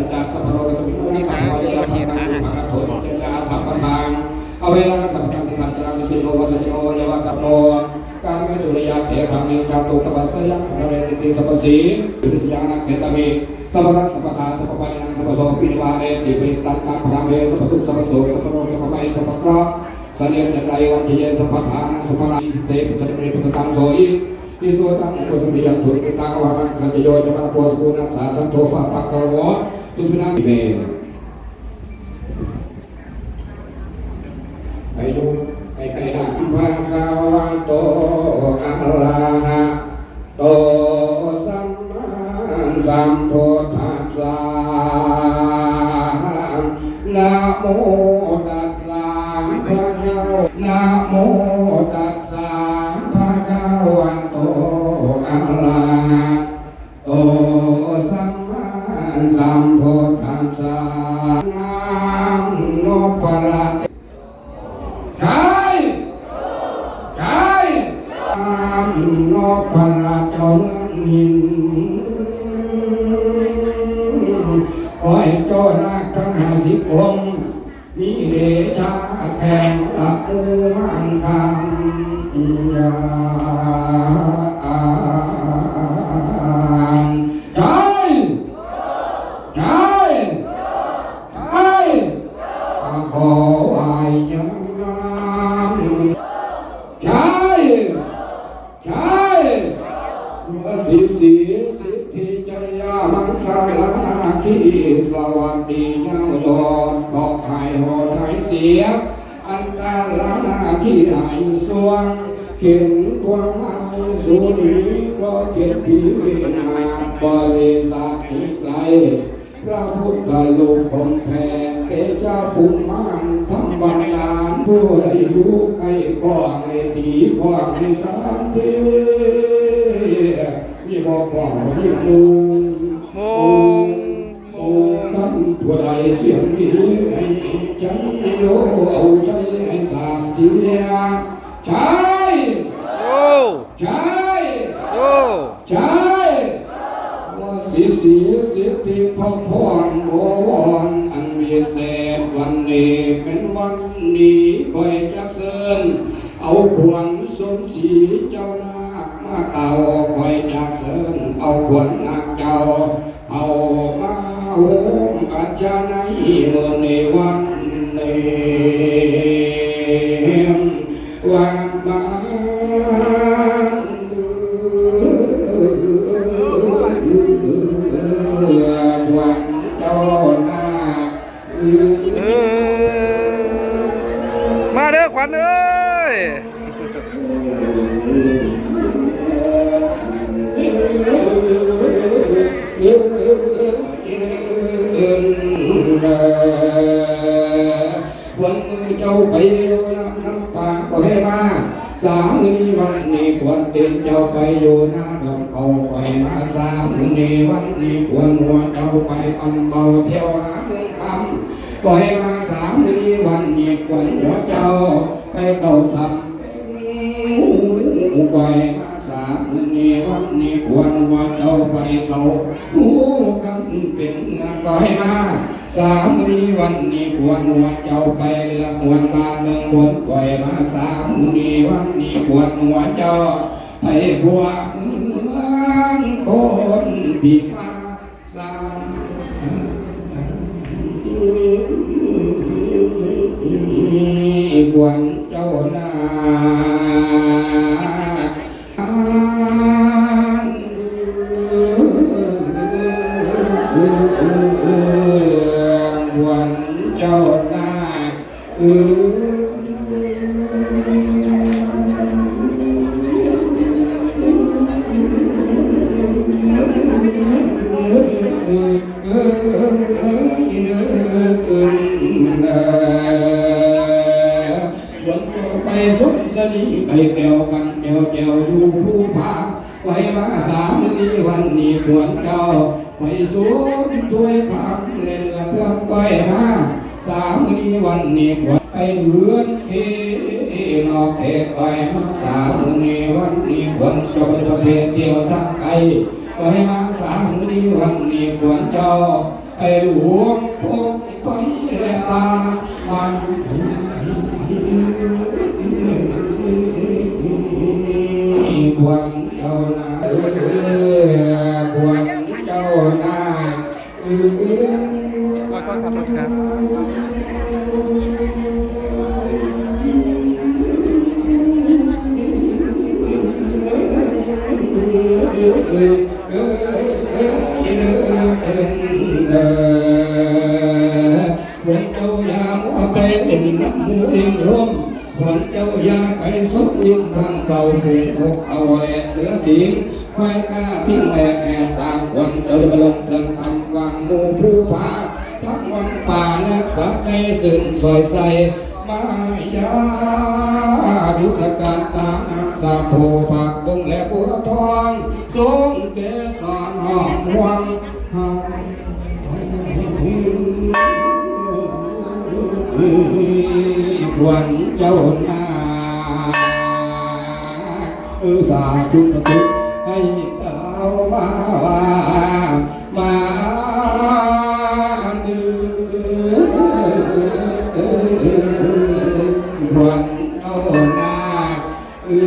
ນຈາ ສັບພະໂລກະສະມິງ ໂອ້ ນີ້ຂາ ເຈັບປວດແຮງ ຂາຫັກ ສັບພະທັງ ອະເວລາ ສັບພະທັງ ຕິທັງ ຈະລັງ ນິສິໂນ ວັດສະໂຍ ຍະວະກະໂນ ກາເມສຸ ນິຍາເຖ ພັງນິ ຈາຕຸ ຕະບັດສະຍັງ ພະນະເວ ນິຕິ ສັບພະສີ ວິລິສະຍາ ນະເຂຕະມິ ສັບພະທັງ ສັບພະທາ ສັບພະປານິນັງ ສັບພະໂສ ປິວາເຣຕິ ປະລິດຕັງ ນະພະທັງ ເພ ສັບພະທຸກ ສັບພະໂສກ ສັບພະໂລກ ສັບພະໄພ ສັບພະເຄາະ ສະເລັດຈັກໄລວັນທະເຍ ສັບພະທານັງ ສັບພະລາ ອິເສ ພຸດທະເດ ພຸດທະຕັງ ໂສ ອິ ອິໂສ ຕັງ ໂອ ໂຕ ທະເມ ຍັງ ທຸ ມິຕັງ ອະວະຮັງ ຄັນຈະໂຍ ຈະມະນະ ໂພ ສຸກຸນາສາ ສັນໂທ ປະປະກະໂວ ຕຸພິນາ ເມ ໄປດູ ໄປ ໄປນຳ ພະຄະວະໂຕ ອະລະຫະໂຕ ສຳມາສຳພຸດທັດສະ ນະໂມຕັດສະ ພະຄະວະ ນະໂມຕັດສະ ພະຄະວະໂຕ ອະລະຫະ ໂຕ ສຳມາສຳພຸດທັດສະ ນາມນົບພະລາຊະ ໃຈ ໃຈ ນາມນົບພະລາຊະ ເຈົ້ານາງນິນ ຂໍໃຫ້ເຈົ້ານາກທັງຫ້າສິບອົງ ມີເດຊະແຂງລະມຸງມັງຄັງ ໃຈ ໃຈ ໃຈ ຂໍໄຫວ້ຍາມ ໃຈ ໃຈ ສິສີ ສິດທິ ຈະລິຍາ ມັງຄະລານາຄີ ສະຫວັດດີຍາວຍອດ ເຄາະຮ້າຍໂຫດຮ້າຍເສຍ ອັນຕະລານາຄີຮ້າຍສ່ວງ ເຂັນຄວາມຮ້າຍສູນ ກໍເຂັນພິນາດ ບໍລິສັດນີ້ໄກ ພະພຸດທະຮູບຄົນແຜ່ ເຕຈະພູມມານທຳບັນດານ ຜູ້ໃດຢູ່ໃກ້ຂອງໃຫ້ຕີຂອງໃຫ້ສານເທ ມີບໍ່ຂອງມີມຸງ ມຸງ ມຸງ ຄັນຜູ້ໃດສຽງດີໃຫ້ໃຈໂຍ ເອົາໃຈໃຫ້ສາມເທື່ອ ໃຈ ໂອ້ ໃຈ ໂອ້ ໃຈ ວ່າສິສີ ສິດທິພະພອນບໍວອນອັນວິເສດ ວັນນີ້ເປັນວັນດີ ຂ້ອຍຈັກເຊີນເອົາຂວັນສົມສີເຈົ້ານາກມາເຕົ້າ ຂ້ອຍຈັກເຊີນເອົາຂວັນນາກເຈົ້າ ເຂົ້າມາໂຮມກັນຈາໃນມື້ນີ້ວັນນີ້ ວັນບານ ວັນເຈົ້ານາກ ເອີ ມາເດີຂວັນເອີຍ. ເຈົ້າໄປຢູ່ນາດອກເຂົ້າ ຂ້ອຍມາສາມມື້ນີ້ວັນນີ້ ຄວນຫົວເຈົ້າໄປປັນເບົາ ທ່ຽວຫາເງິນຄຳ ຂ້ອຍມາສາມມື້ນີ້ວັນນີ້ ຄວນຫົວເຈົ້າໄປເຂົ້າຖ້ຳ ຂ້ອຍມາສາມມື້ນີ້ວັນນີ້ ຄວນຫົວເຈົ້າໄປເຂົ້າ ຮູ້ກັນເປັນເຮືອນ ຂ້ອຍມາ ສາມມື້ນີ້ວັນນີ້ ຄວນຫົວເຈົ້າໄປເລືອກຄວນບ້ານເມືອງບົນ ຂ້ອຍມາສາມມື້ນີ້ວັນນີ້ ຄວນຫົວເຈົ້າໄປບົວເມືອງຄົນພິການ ສາມ ຄວນເຈົ້ານາ ຄວນເຈົ້ານາ ເອີ ຄວນເຈົ້າໄປສົມສະໜີໄປແກ່ວກັນແກ່ວແກ່ວຢູ່ພູຜາ ຂ້ອຍມາສາມມື້ນີ້ວັນນີ້ຄວນເຈົ້າໄປສົມຖ້ວຍຄຳ ແລະເຫຼືອເຄື່ອງຂ້ອຍມາສາມມື້ນີ້ວັນນີ້ຄວນໄປເຮືອນເຂດນອກເຂດ ຂ້ອຍມາສາມມື້ນີ້ວັນນີ້ຄວນເຈົ້າໄປປະເທດທ່ຽວທາງໄກ ຂ້ອຍມາສາມມື້ນີ້ວັນນີ້ຄວນເຈົ້າ ໄປຫຼວງພົງໄປແລະປ່າມັນ ຄວນເຈົ້ານາ ຄວນເຈົ້ານາ ຂໍໂທດຄັບ ໂທດຄັບ. ພວກເຈົ້າຢ່າມົວໄປຫຼິ້ນນຳໝູ່ຫຼິ້ນລົມ ພວກເຈົ້າຢ່າໄປສົບຫຼິ້ນທາງເກົ່າ ຜູ້ອົກເຂົາແລະເສືອສິງ ຄວາຍກາທິງແລະແອບສ້າງ ພວກເຈົ້າໄດ້ມາລົງເຖິງທຳວັງໝູ່ພູຜາ ທັງວັງປ່າແລະສັດໃນເຊິ່ງຊ່ອຍໃສ່ ມາຍາດຸດການຕານາງສາໂພ ຜັກບົງແລະບົວທອງ ຊົງເກສອນຫອມຫວງ ຄວນເຈົ້ານາ ເອີ ສາທຸ ສາທຸ ໃຫ້ເຈົ້າມາວ່າ ມາເດີ ຄວນເຈົ້ານາ ເອີ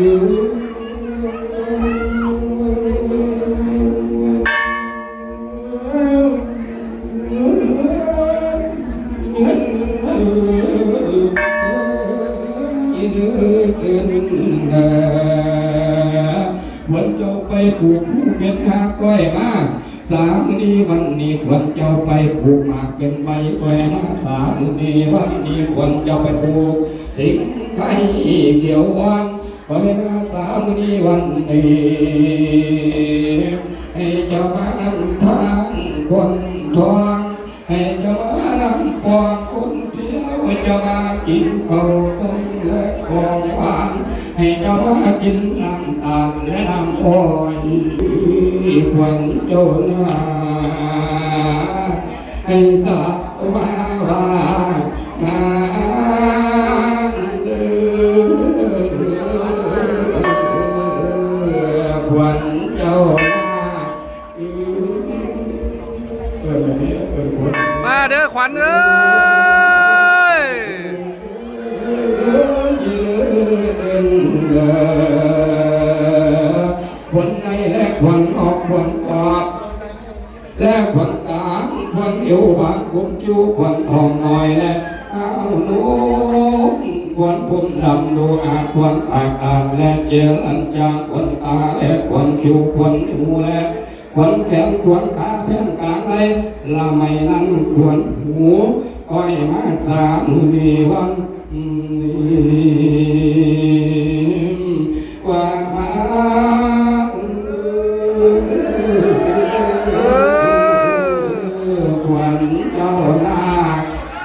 ຄວນເຈົ້າໄປປູກພູເປັນນາກ້ອຍມາ ສາມມື້ນີ້ວັນນີ້ ຄວນເຈົ້າໄປປູກໝາກເປັນໃບກ້ອຍມາ ສາມມື້ນີ້ວັນນີ້ ຄວນເຈົ້າໄປປູກສິງໄຄຂຽວອ່ອນ ຂ້ອຍມາສາມມື້ນີ້ວັນນີ້ ໃຫ້ເຈົ້າມານຳທາງຄົນທອງ ໃຫ້ເຈົ້າມານຳປອງຄົນທ່ຽວ ໃຫ້ເຈົ້າມາກິນເຂົ້າຕົ້ມແລະຂອງຫວານ ໃຫ້ເຈົ້າມາກິນນ້ຳຕານແລະນ້ຳອ້ອຍ ຄວນເຈົ້ານາ ໃຫ້ເຈົ້າມາວ່ານາເດີ ຄວນເຈົ້ານາ ເອີ້ນແບບນີ້ ເອີ້ນຄົນ ມາເດີຂວັນເອີຍ ຂວັນໃນແລະຂວັນນອກ ຂວັນກອບ ແລະຂວັນກາງ ຂວັນເອວບາງ ຂວັນຄິ້ວ ຂວັນທ້ອງນ້ອຍ ແລະອ້າວໂນ້ມ ຂວັນຜົມດຳ ໂລຫະ ຂວັນປາກການ ແລະເຈລັນຈາງ ຂວັນຕາ ແລະຂວັນຄິ້ວ ຂວັນຫູ ແລະຂວັນແຂນ ຂວັນຂາ ແຜ່ນກາງໄຫຼ່ ລະໄໝນັ້ນ ຂວັນຫູ ຂ້ອຍມາສາມມື້ນີ້ວັນ ວ່າມາ ເອີ ຂວັນເຈົ້ານາ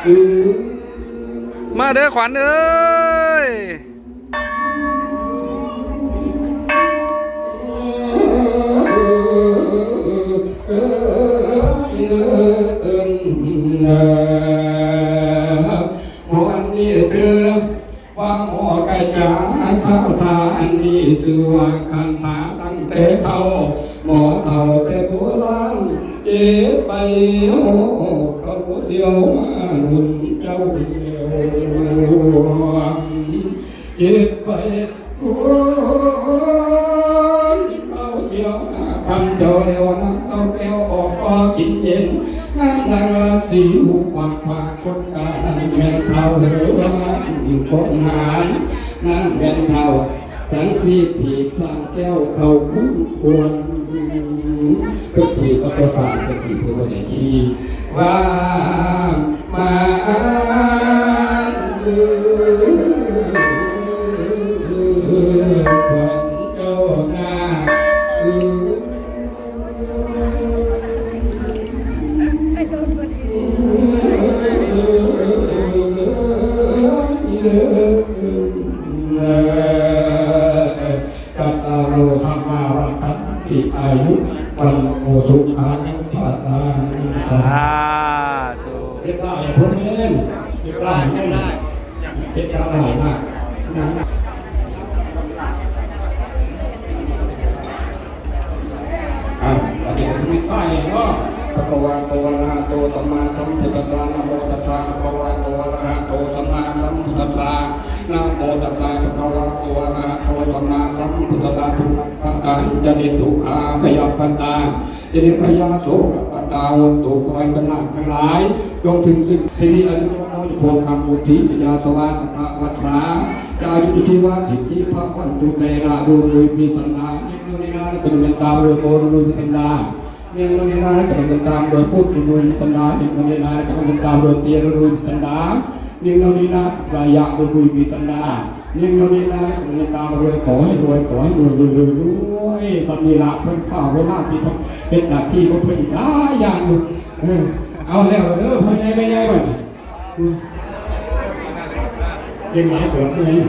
ເອີ ມາເດີຂວັນເອີຍ. ຊື່ວ່າຄັນຖາຕັ້ງແຕ່ເກົ່າ ໝໍເຖົ້າແຕ່ໂບລານ ເຈັບໄປ ເຂົາສຽວມາລຸນເຈົ້າ ເຈັບໄປ ເຂົາສຽວມາຄຳເຈົ້າແລ້ວ ນຳເຂົ້າແກ້ວອອກກໍກິນເຢັນ ນາງນາງລາສີຫູກວ້າງຂວາງຄົນກາ ນັ້ນແມ່ນທ້າວເຮືອນຄົນຫານ ນັ້ນແມ່ນທ້າວ ສັງຄີຖີບຊ້າງແກ້ວເຂົ້າຄຸ້ມຄວນ ເພິ່ນຖີບກັບຕົວຊ້າງ ເພິ່ນຖີບເພິ່ນບໍ່ໄດ້ຂີ່ ວ່າມາຂວັນເຈົ້ານາ ຈັດຕາໂລ ທຳມາ ວັດທັນຕິ ອາຍຸ ວັນໂນ ສຸຂັງ ພະລັງ ສາທຸ ເຮັດຫຼາຍເພິ່ນເດ້ ເຮັດຫຼາຍເພິ່ນ ເຮັດຫຼາຍມາກ ອ່າ ປະເດຊະມິດໄປເນາະ ພະຄະວາໂຕ ອະລະຫະໂຕ ສຳມາສຳພຸດທັດສະ ນະໂມຕັດສະ ພະຄະວາໂຕ ອະລະຫະໂຕ ສຳມາສຳພຸດທັດສະ ນະໂມຕັດສະ ພະຄະວາໂຕ ອະລະຫະໂຕ ສຳມາສຳພຸດທັດສະ ທຸກຂະປັດຕາ ເຈເນ ທຸກຂາ ພະຍາປັດຕາ ເຈເນ ພະຍາໂສກະປັດຕາ ໂຫນຕຸ ຂໍໃຫ້ບັນດາທັງຫຼາຍ ຈົ່ງເຖິງສິລິອາຍຸ ວັນໂນ ສຸໂຂ ພະລັງ ວຸດທິ ພະຍາສະວາ ສັດຖະວັດສາ ຈາຍຸ ຊີວະ ສິດທິ ພະວັນຕຸ ເຕລະ ລຸລຸຍ ພິສັນດາ ນິໂນນິນາ ກະເປັນເມດຕາ ລຸລຸຍ ໂມລຸລຸຍ ພິສັນດາ ນິໂນນິນາ ກະເປັນເມດຕາ ລຸລຸຍ ພຸດ ລຸລຸຍ ພິສັນດາ ນິໂນນິນາ ກະເປັນເມດຕາ ລຸລຸຍ ເຕ ລຸລຸຍ ພິສັນດາ ນິໂນນິນາ ກາຍະ ລຸລຸຍ ພິສັນດາ ນິໂນນິນາ ກະເປັນເມດຕາ ລຸລຸຍ ຂໍໃຫ້ລວຍ ຂໍໃຫ້ລວຍ ລວຍ ລວຍ ລວຍ ສ່ຳນີ້ລະ ເພິ່ນຟ້າວເວລາທີ່ເຮັດໜ້າທີ່ຂອງເພິ່ນອີກຫຼາຍຢ່າງຢູ່ ເອີ ເອົາແລ້ວເດີ ພໍ່ໃຫຍ່ແມ່ໃຫຍ່ບັດນີ້ ເປັນຫຼາຍເກີບເລີຍ